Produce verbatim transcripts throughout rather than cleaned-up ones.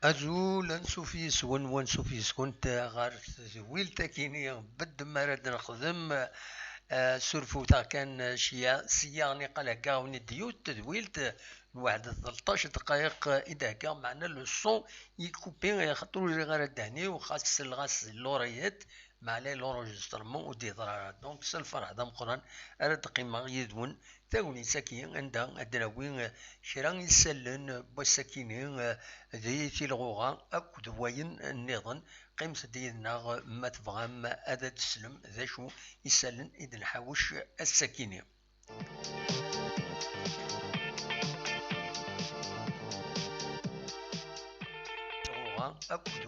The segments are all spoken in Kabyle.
Azul, ansuf yes-wen, wansuf yes-kent ɣer tedwilt-akini. Beddem ara d-nexdem, eh, surfut-aɣ kan, eh, cya, sya niqal heggaɣ-awen-id yiwet tedwilt n waḥed d tleṭṭac dqayeq i d-heggaɣ, meɛna le son i coupé, eh, xaṭer ur riɣ ara ddehn-iw, xas selleɣ-as l'oreillette, meɛna l'enregistrement ur d-yeḍra ara. Donc, s lferḥ d ameqqran ara d-qqimeɣ yid-wen tagnit-agi, anda ad d-nawi, eh, kra isallen n wass-akini, eh, di tilɣuɣa akked wayen nniḍen. Qqimet-d yid-neɣ, eh, ma tebɣam ad d-teslem d acu isallen i d-nḥawec ass-akini. Tilɣuɣa akked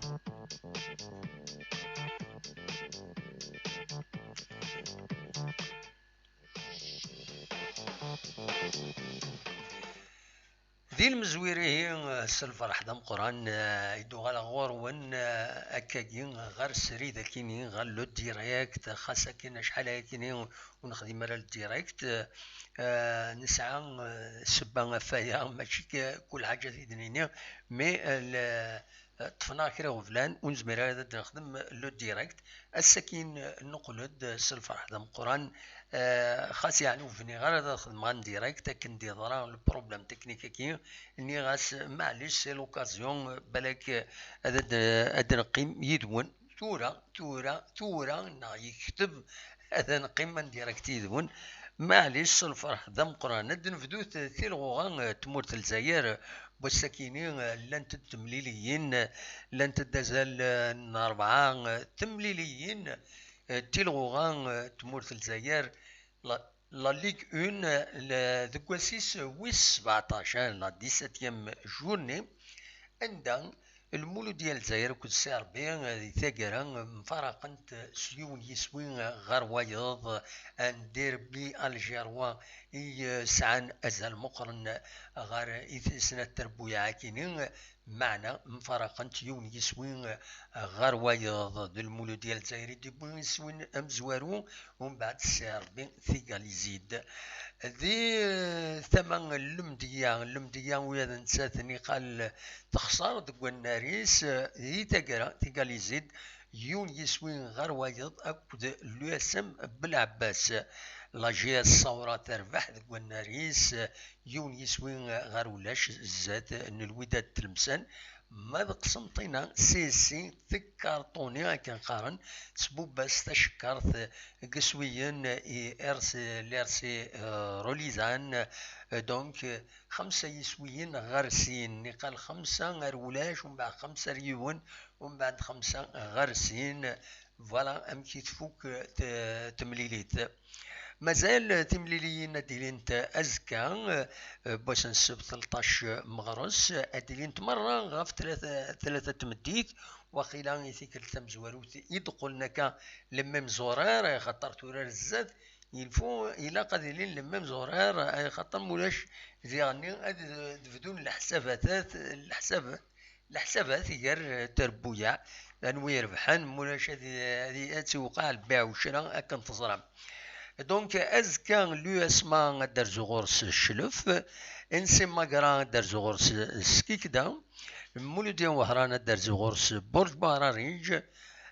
Di lemzwir ihi, s lferḥ d ameqqran, eh, i d-uɣaleɣ ɣur-wen, eh, akkagi ɣer srid akini, ɣer le direct, xas akken acḥal ayakini ur nexdim ara le direct. Eh, nesɛa, eh, ssebba ɣef waya, mačči k-, kul ḥaǧa i d-nini, mais, eh, le-, ṭṭfen-aɣ kra iɣeblan, ur nezmir ara ad d-nexdem le direct. Ass-akin, eh, neqqel-d s lferḥ d ameqqran. Eh, xas yeɛni ur bniɣ ara ad xedmeɣ en direct, akken d-yeḍra le problème technique-agi, nniɣ-as, maɛlic, c'est l'occasion, eh, balak, eh, ad, ad, ad neqqim yid-wen. Tura, tura, tura, neɣ yekteb, ad neqqim en direct yid-wen. Maɛlic, s lferḥ d ameqqran. Ad d-nebdu t-, tilɣuɣa, eh, n tmurt n Lezzayer, eh, n wass-akini, eh, llant-d temliliyin, eh, llant-d azal, eh, n rebɛa, eh, temliliyin, eh, tilɣuɣa, eh, n tmurt n Lezzayer. La, la Ligue un, eh, le-, deg wass-is wis sbeɛṭac, eh, la dix-septième journée, anda Lmuludya n Lezzayer akked Serbya, eh, di taggara, eh, mfaraqent s yiwen yiswi, eh, ɣer wayeḍ, eh, un derby algérois i, eh, sɛan azal meqqren, eh, ɣer i t-, snat terbuyaɛ akini, eh, meɛna mfaraqent yiwen yiswi, eh, ɣer wayeḍ. D Lmuludya n Lezzayer i d-yewwi iswi amezwaru, umbeɛd Serbi tigalizi-d. Di, eh, tama n Lemdeyya, Lemdeyya ula d nettat niqal texṣer deg wannar-is, eh, di taggara tigalizi-d yiwen yiswi ɣer wayeḍ akked l'U S M Belɛebbas. La J S Ṣawra terbeḥ deg wannar-is, eh, yiwen yiswi ɣer ulac zdat n Lwidad Tlemsan. Ma d Qsenṭina, C S C tekkarṭuni akken qqaren, tesbubb-as tacekkart deg iswiyen i R C, l'R C, eh, Rolizan. Eh, donc, eh, xemsa yiswiyen ɣer sin, niqal xemsa ar ulac, umbeɛd xemsa ar yiwen, umbeɛd xemsa ɣer sin. Voilà amek i tfuk, eh, t-, temlilit. Mazal timliliyin ad d-ilint azekka, eh, n wass n ssebt tleṭṭac meɣres, ad d-ilint merra ɣef tlata, tlata n tmeddit, waqila i tikkelt tamezwarut i d-qqlen akka les mêmes horaires, xaṭer tura ar zdat, il faut, ilaq ad ilin les mêmes horaires, xaṭer mulac diɣenni ad d-, d-bdun leḥsabatat, leḥsab, leḥsabat gar, eh, terbuyaɛ, anwa irebḥen, mulac ad, ad, ad tiwqeɛ lbiɛ ucra akken teẓram. Donc, azekka, l'U S M A ad d-terzu ɣur-s Cclef, N C Magra ad d-terzu ɣur-s Skikda, Muludya Wehran ad d-terzu ɣur-s Burǧ Buɛrariǧ,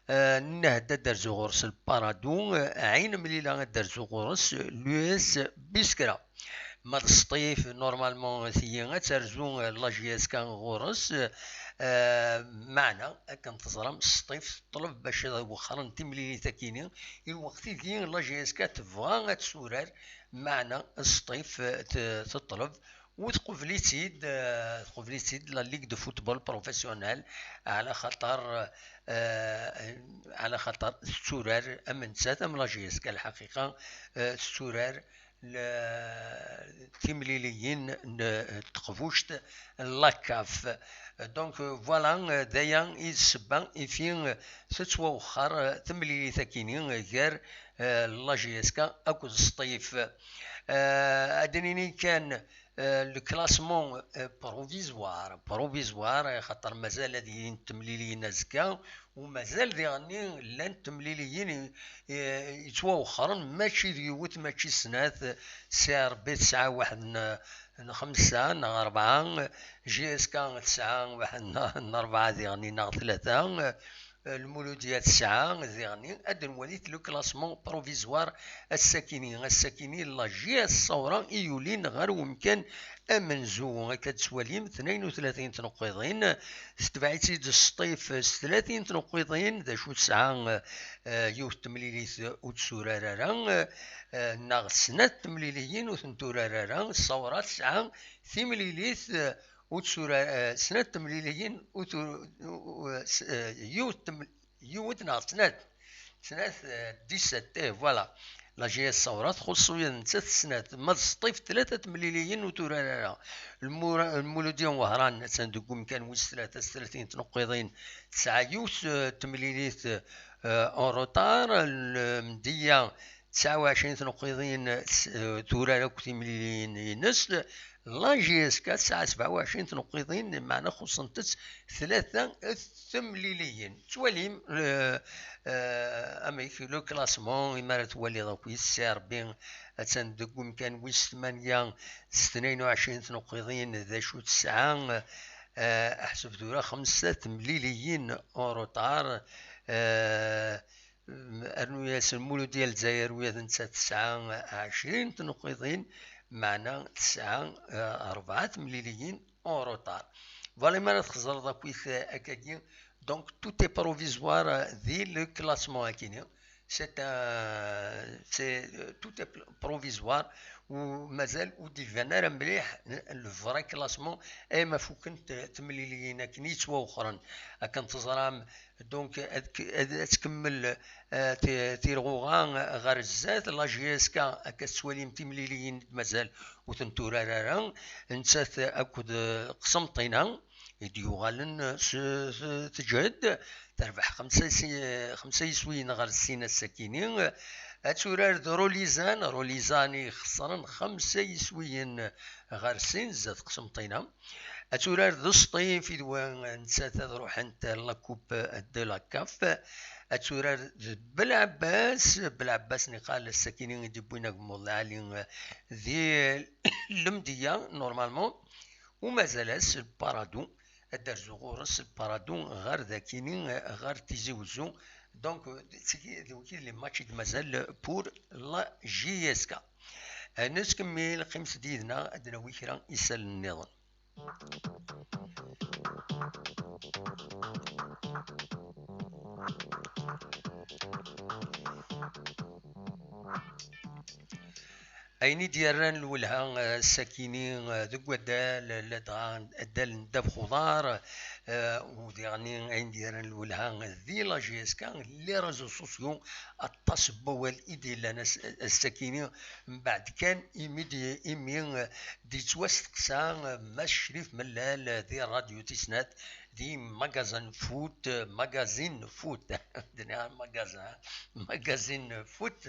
eh, Nnehd ad d-terzu ɣur-s Lparadu, eh, Ɛin Mlila ad d-terzu ɣur-s l'U S Biskra. Ma d Sṭif, normalement, tigi ad terzu, eh, la J S K ɣur-s, eh, meɛna, akken teẓram, Sṭif teṭleb bac ad wexxren timlilit akini, i lweqt-igi la J S K tebɣa ad turar, meɛna Sṭif, eh, te-, teṭleb U tqubel-itt-id, eh, tqubel-itt-id la Ligue de Football Professionnel, ɛla xaṭer, eh, ɛla xaṭer tetturar am nettat am la J S K. Lḥaqiqa, eh, tetturar l-, timliliyin n teqbuct n la CAF. Donc, eh, voilà, eh, d aya i d ssebba ifi, eh, tettwawexxer, eh, temlilit akini, eh, gar, eh, la J S K akked Sṭif. Eh, ad d-nini kan, eh, le classement, eh, provisoire, provisoire, eh, xaṭer mazal ad ilint temliliyin azekka, u mazal diɣenni llant temliliyin i, i, yettwawexxren, mačči d yiwet, mačči d snat, C R B tesɛa waḥed n, n xemsa neɣ rebɛa, J S K tesɛa waḥed n, n rebɛa diɣenni neɣ tlata, eh, Lmuludya tesɛa diɣenni. Ad nwali le classement provisoire ass-akini. Ass-akini, la J S Ṣawra i yulin ɣer wemkan amenzu. Akka d-tettwalim, tnayen u tlatin tneqqiḍin. Tetbeɛ-itt-id Sṭif s tlatin tneqqiḍin. D acu tesɛa, eh, yiwet temlilit ur tt-turar ara, eh, neɣ snat temliliyin ur tent-turar ara. Ṣawra tesɛa timlilit, eh, ur tt-turar, eh, snat temliliyin ur tu-, u-, s-, eh, yiwet tem-, yiwet neɣ snat. Snat, eh, dix-sept, eh, voilà. La J S Ṣawra txuṣṣ ula d nettat snat. Ma d Sṭif tlata temliliyin ur turar ara. Lmura-, Lmuludya n Wehran attan deg umkan wis tlata s tlatin tneqqiḍin, tesɛa yiwet, eh, temlilit, eh, en retard. Lmedya tesɛa u ɛecrin tneqqiḍin, s-, eh, turar akk timliliyin-ines. La J S K tesɛa sebɛa u ɛecrin tneqqiḍin, meɛna xuṣṣent-tt tlata temliliyin. Tettwalim, eh, eh, amek le classement, imi ara twaliḍ akk, C R B attan deg umkan wis tmanya s tnayen u ɛecrin tneqqiḍin, d acu tesɛa? Eh, ḥseb tura xemsa temliliyin en retard. Eh, Rnu-yas Lmuludya n Lezzayer, ula d nettat tesɛa ɛecrin tneqqiḍin, meɛna tesɛa, eh, rebɛa temliliyin en retard. Voilà, mi ara txeẓreḍ akkit, eh, akkagi. Donc, tout est provisoire, eh, di le classement akini. C'est un, c'est, euh, tout est pl-, provisoire, u mazal ur d-iban ara mliḥ le vrai classement, ay ma fukent temliliyin akken yettwawexxren. Akken teẓram, donc, ad k-, ad, ad tkemmel, eh, ti-, tirɣuɣa ɣer zdat. La J S K, akka tettwalim timliliyin mazal ur tent-turar ara, nettat akked, eh, Qsenṭina i d-yuɣalen s, s, tǧhed, terbeḥ xemsa si-, xemsa yiswiyen ɣer sin ass-akini. Ad turar d Rolizan, Rolizan i ixesren xemsa yiswiyen ɣer sin zdat Qsenṭina. Ad turar d Sṭif, i d wa nettat ad ruḥent la Coupe de la CAF. Ad turar d Belɛebbas, Belɛebbas niqal ass-akini i d-iwwin agemmuḍ lɛali di Lemdeyya, normalement. U mazal-as Lparadu, ad d-terzu ɣur-s Lparadu ɣer dakini, ɣer Tizi Wezzu. Donc, d tigi, d wigi les matchs i d-mazal pour la J S K. Nettkemmil, qqimet-d yid-neɣ, ad d-nawi kra isallen nniḍen. Ayen i d-yerran lwelha, eh, ass-akini, eh, deg waddal, eh, ladɣa addal n ddabex uḍar, eh, u diɣenni ayen d-yerran lwelha di la J S K, les réseaux sociaux, aṭas n wawal i d-yellan ass-, ass-akini, mbeɛd kan imi d-, imi, eh, d-yettwasteqsa, eh, Mass Crif Mellal, eh, di Radyu Tis Snat, di magazin foot, eh, magazine foot, d-nniɣ magazin, magazine foot,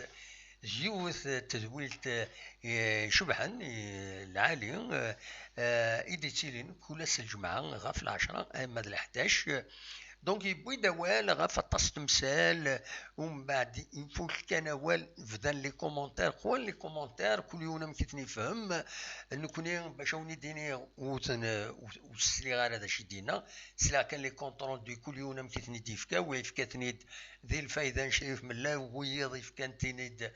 yiwet n tedwilt, eh, icebḥen, eh, lɛali, eh, eh, i d-ittilin kul ass n lǧemɛa ɣef lɛecṛa arma d leḥdac. Donc, yewwi-d awal ɣef aṭas n temsal, umbeɛd ifuk kan awal, bdan les commentaires, qwan les commentaires, kul yiwen amek i ten-ifhem. Nekni, bac a wen-id-iniɣ, ur ten-, ur, ur sliɣ ara d acu i d-yenna. Sliɣ kan les comptes rendus, kul yiwen amek i ten-id-yefka, wa yefka-ten-id di lfayda n Crif Mellal, wiyiḍ yefkan-ten-id d,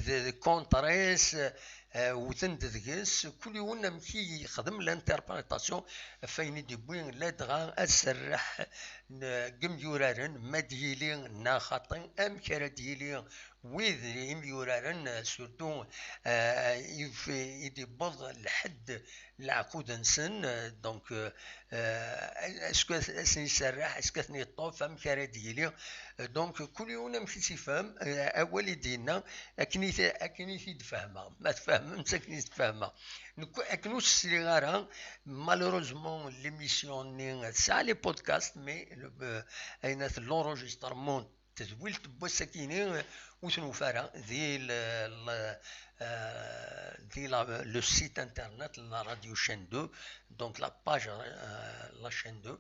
d contras, eh, wten-d deg-s, kul yiwen amek i yexdem l'interprétation ɣef wayen i d-yewwi, ladɣa aserreḥ n, n yimyuraren, ma d-yili neɣ xaṭi, amek ara d-yili wid imyuraren, surtout, euh, i d-yewweḍ lḥedd leɛqud-nsen, euh, donc, euh, euh, est-ce que ad sen-iserreḥ, est-ce que ad ten-yeṭṭef, amek ara d-yili? Euh, donc, kul yiwen amek i tt-ifhem, euh, awal i d-yenna, akken i t-, akken i t-id-fehmeɣ. Ma tfehmem-tt akken i t-fehmeɣ. Nekk, akken ur s-sliɣ ara, malheureusement, l'émission-nni tesɛa les podcasts, mais le, euh, ayen at l'enregistrement, tedwilt n wass-akini, euh, ur t-nufi ara di le, le, euh, di la, le site internet n la radio Chaîne deux, donc la page, euh, la Chaîne deux.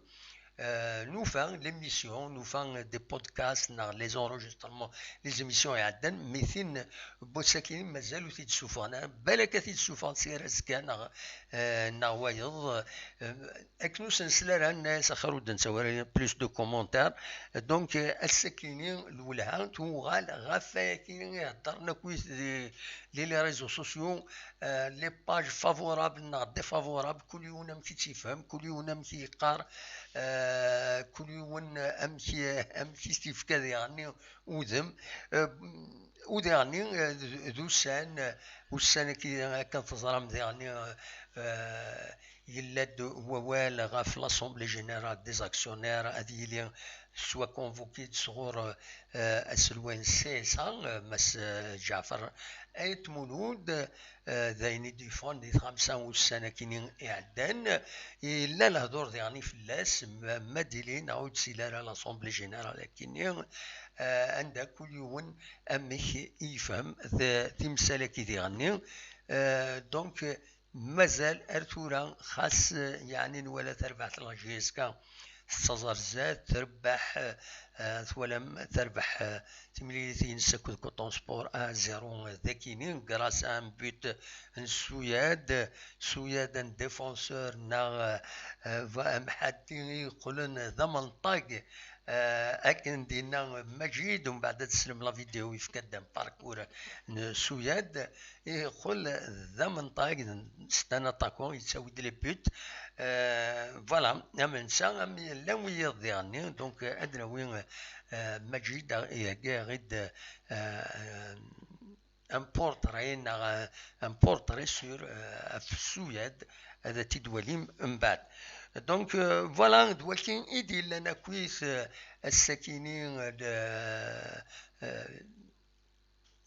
Euh, nufa l'émission, nufa des podcasts, neɣ les enregistrements, les émissions iɛeddan, mais tin n wass-akini mazal ur t-id-ssufɣen ara. Balak ad t-id-ssufɣen seg azekka, neɣ, euh, neɣ wayeḍ. Euh, akken ur s-nesli ara, nna-yas axir ur d-nettawi ara plus de commentaires. Donc, euh, ass-akini lwelha tuɣal ɣef wayakini i heddren akk di, di les réseaux sociaux, euh, les pages favorables neɣ défavorables, kul yiwen amek i tt-ifhem, kul yiwen amek i yeqqar, euh, kul yiwen amek, amek i s-t-ifka diɣenni udem. Euh, u diɣenni, euh, d, d ussan, euh, ussan-agi akken teẓram diɣenni, euh, euh, yella-d wawal ɣef l'Assemblée Générale des Actionnaires, ad yili soit convoqué-d sɣur, euh, aselway n C S A, euh, Mass, euh, Ǧaɛfer Ayt Mulud, euh, d ayen i d-yeffɣen di txemsa ussan-akini iɛeddan. Yella lehdur diɣen fell-as, ma, ma d-ili neɣ ur d-tili ara l'Assemblée Générale akini, euh, anda kul yiwen amek i yefhem t-, timsal-agi diɣenni. Euh, donc, mazal ar tura, xas, eh, yeɛni nwala tarbaɛt n la J S K tettaẓ ar zdat, trebbeḥ, eh, twalam terbeḥ, eh, timlilit-ines akked Coton Sport un zéro, eh, dakini, grâce à un but n Suyad, Suyad un défenseur neɣ, eh, eh, va-, amḥaddi i yeqqlen d amenṭag, eh, akken d-yenna Majid, umbeɛd ad teslem la vidéo yefka-d un parcours n Suyad, yeqqel d amenṭag, c'est un attaquant, yettawi-d les buts. Euh, voilà, am netta, am llan wiyaḍ diɣenni, donc, euh, ad nawi, euh, Majid, ihegga-aɣ-id, euh, un portrait, neɣ, euh, un portrait sur, euh, ɣef Suyad, ad t-id-walim mbeɛd. Donc, euh, voilà, d waki i d-yellan akkit, euh, ass-akini, euh, de, euh,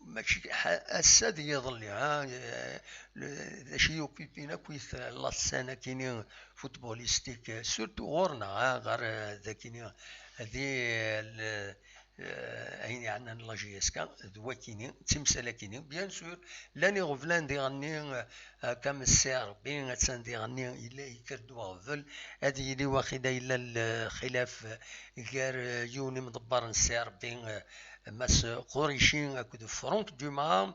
Mačči ḥa-, ass-a d yiḍelli, ha, eh, le, d acu i okupin akk la scène akini footballistique, eh, surtout ɣur-neɣ, ha, ɣer, eh, dakini, di, eh, le, eh, ayen yeɛnan la J S K, d wakini, d timsal akini. Bien sûr, llan iɣeblan diɣenni, eh, akka am Ssi Rebbi, attan diɣenni, yella yekker-d uɣbel, ad yili waxila yella lxilaf, eh, gar, eh, yiwen imḍebber n Ssi Rebbi, eh, Mass Qurici akked Franck Dumas,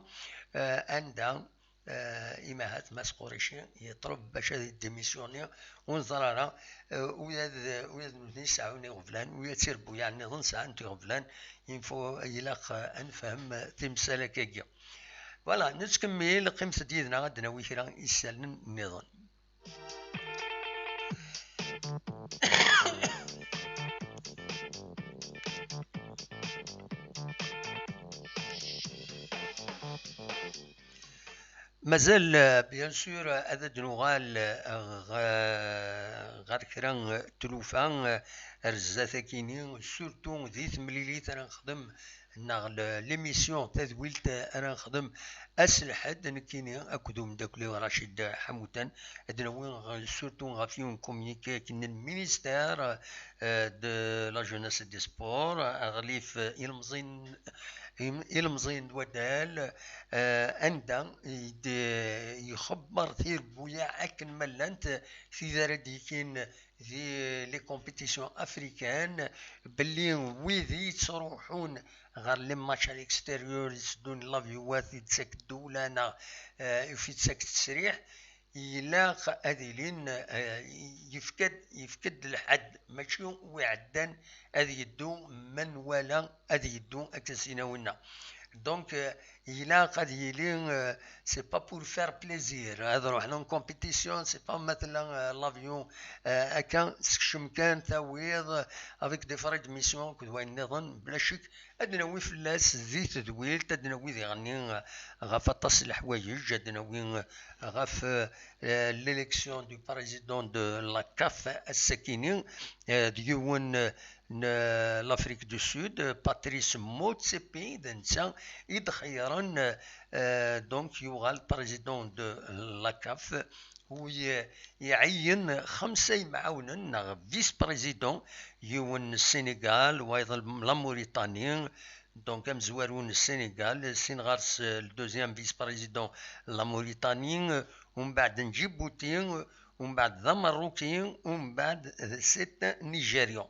eh, anda, eh, imahat Mass Qurici yeṭleb bac ad yedémissionné, ur neẓri ara, eh, ula d, ula d nutni seɛɛun iɣeblan, ula d tirebbuyaɛ nniḍen sɛant iɣeblan, il faut, ilaq, eh, ad nefhem timsal akkagi. Voilà, nettkemmil, qqimet-d yid-neɣ ad d-nawi kra isallen nniḍen. Mazal, euh, bien sûr, ad d-nuɣal, euh, ɣ-, ɣer kra n tlufa, euh, ar zdat akini, surtout di temlilit ara nexdem neɣ le, l'émission tadwilt ara nexdem ass n lḥedd, nekkini akked umeddakel-iw Racid Ḥamutan, ad d-nawi ɣ-, surtout ɣef yiwen n communiqué akken n ministère, euh, de la jeunesse et des sports, aɣlif, euh, ilemẓiyen, im-, ilemẓiyen n waddal, euh, anda i d-, ixebber tirebbuyaɛ akken ma llant, tid ara d-yekin di les compétitions africaines, belli wid i yettruḥun ɣer les matchs à l'extérieur, itteddun l'avion, i d-tettak ddewla neɣ, eh, i d-tettak ttesriḥ, ilaq ad ilin, eh, yefka-d, yefka-d lḥedd, mačči wi iɛeddan ad yeddu, ma nwala ad yeddu akken s-yenna winna. Donc, eh, ilaq ad yili, euh, c'est pas pour faire plaisir, ad ruḥen en compétition, c'est pas ma tella, euh, l'avion, euh, akka, sekcem kan, tawiḍ, euh, avec des frais de mission akked wayen nniḍen, bla ccek ad nawi fell-as di tedwilt, ad nawi diɣenni, euh, ɣef aṭas n leḥwayeǧ, ad nawi, euh, ɣef, euh, l'élection du président de la CAF ass-akini, euh, d yiwen, euh, n L'Afrique du Sud, Patrice Motsepe, d netta i d-xeyyren, euh, donc yuɣal président de la CAF, u i-, iɛeyyen xemsa imɛawnen neɣ vice-président, yiwen n Sénégal, wayeḍ la Mauritanie, donc amezwaru n Sénégal, sin ɣer-s, euh, le deuxième vice-président la Mauritanie, umbeɛd n Djibouti, umbeɛd d Ameṛṛuki, umbeɛd d, c'est un Nigérian.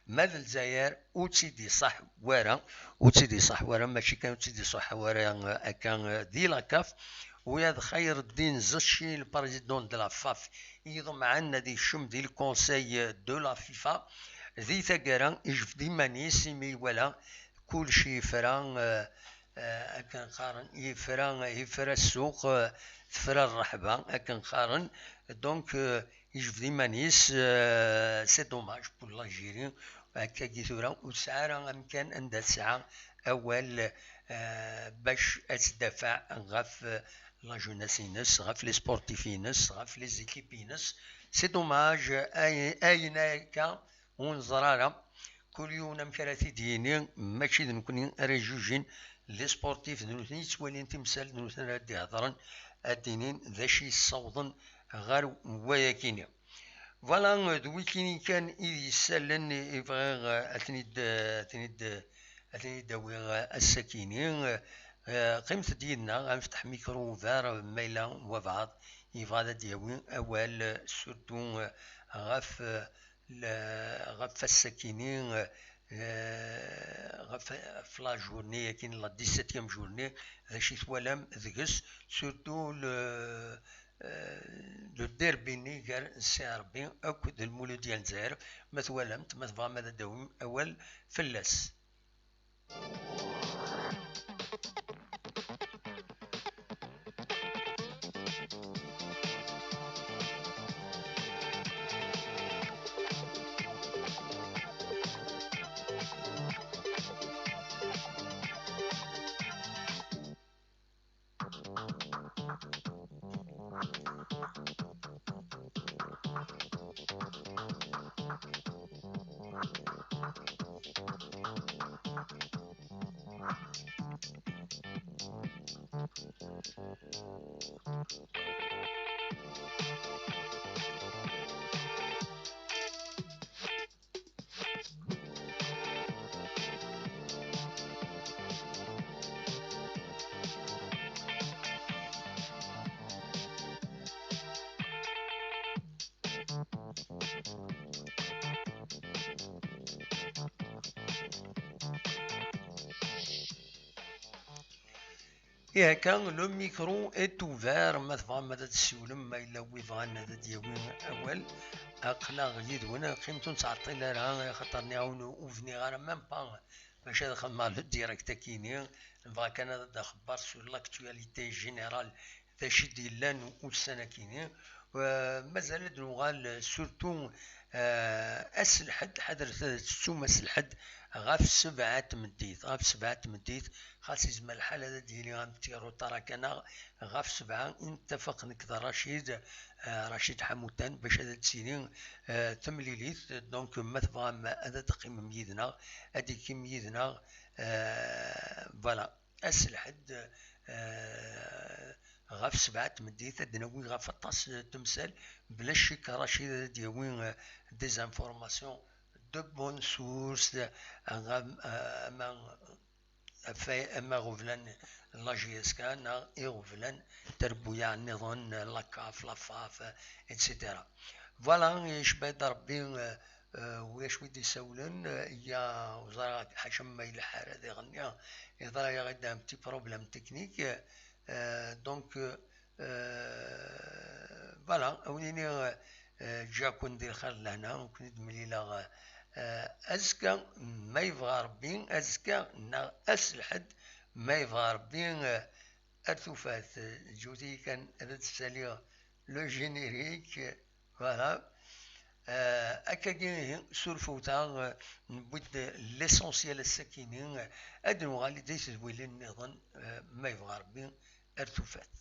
Ma d Lezzayer, ur tt-id-iṣaḥ wara, ur tt-id-iṣaḥ wara, mačči kan ur tt-id-iṣaḥ wara, eh, akka, eh, di la CAF, u yad Xayreddin Zetchi, le président de la FAF, i iḍemɛen ad ikcem di le Conseil de la FIFA, di taggara, ijbed iman-is imi iwala kullec yefra, eh, eh, akken qqaren, yefra, yefra ssuq, eh, tefra rreḥba, akken qqaren. Donc, eh, yejbed iman-is, eh, c'est dommage pour l'Algérie. Akkagi tura ur tesɛi ara amkan anda tesɛa awal, eh, bac ad tdafaɛ ɣef, eh, la jeunesse-ines, ɣef les sportifs-ines, ɣef les équipes-ines. C'est dommage, ay-, ayen akka ur neẓri ara. Kul yiwen amek ara t-id-yini, mačči d nekkni ara yjujin, les sportifs d nutni yettwalin timsal, d nutni ara d-ihedṛen, ad d-inin d acu yessawḍen ɣer wayakini. Voilà, d wikini kan i d-yessalen i bɣiɣ, eh, ad ten-id, eh, ad ten-id, eh, ad ten-id-awiɣ, eh, ass-akini. Eh, qqimet-d yid-neɣ, ad nefteḥ micro ouvert, eh, ma yella wabɛaḍ yebɣa ad d-yawi awal, eh, surtout, eh, ɣef, eh, le-, ɣef wass-akini, eh, ɣef, ɣef la journée-agi, la dix-septième journée, d acu i twalam deg-s, surtout le, eh, le derby-nni gar C R B akked Lmuludya n Lezzayer, ma twalam-t, ma tebɣam ad d-tawim awal fell-as. Ihi akka, le micro est ouvert, ma tebɣam ad d-tessiwlem, ma yella wi bɣan ad d-yawi awal, aql-aɣ yid-wen, qqimet ur nettɛeṭṭil ara, axaṭer nniɣ-awen ur bniɣ ara même pas bac ad xedmeɣ le direct akini, nebɣa kan ad d-axebber sur l'actualité générale d acu i d-yellan ussan-akini. Euh, mazal ad nuɣal, surtout, euh, ass n lḥedd, ḥadret ad tettum ass n lḥedd ɣef sebɛa n tmeddit, ɣef sebɛa n tmeddit, xas yezmer lḥal ad d-yili un petit retard akka-nneɣ, ɣef sebɛa i nettafaq nekk d Racid, euh, Racid Ḥamutan, bac ad d-tili, euh, temlilit. Donc, ma tebɣam ad d-teqqimem yid-neɣ, ad d-teqqimem yid-neɣ, euh, voilà. Ass n lḥedd, eh, ɣef sebɛa n tmeddit, ad d-nawi ɣef aṭas n temsal, bla ccek Racid ad d-yawi, eh, des informations de bonne source, eh, ama, eh, ama, af-, ama iɣeblan n la J S K neɣ iɣeblan n trebbuyaɛ nniḍen, la CAF, la FAF, et cetera. Voilà, icba-d Rebbi, eh, eh, ulac wi d-isawlen, eh, ya, ur ẓriɣ ḥaca ma yelḥa ara diɣenni, yeḍra-yaɣ-d un petit problème technique, eh, donc, eh, voilà, ad wen-iniɣ, eh, ǧǧiɣ-ken di lxir d lehna, ur ken-id-mlileɣ, eh, azekka, ma yebɣa Rebbi, azekka neɣ ass lḥedd, ma yebɣa Rebbi, eh, ar tufat. Ǧǧut-iyi kan ad d-ssaliɣ le générique. Voilà. Eh, akkagi ihi, surfut-aɣ, eh, newwi-d l'essentiel ass-akini, eh, ad nuɣal di tedwilin nniḍen, eh, ma yebɣa Rebbi, ar tufat.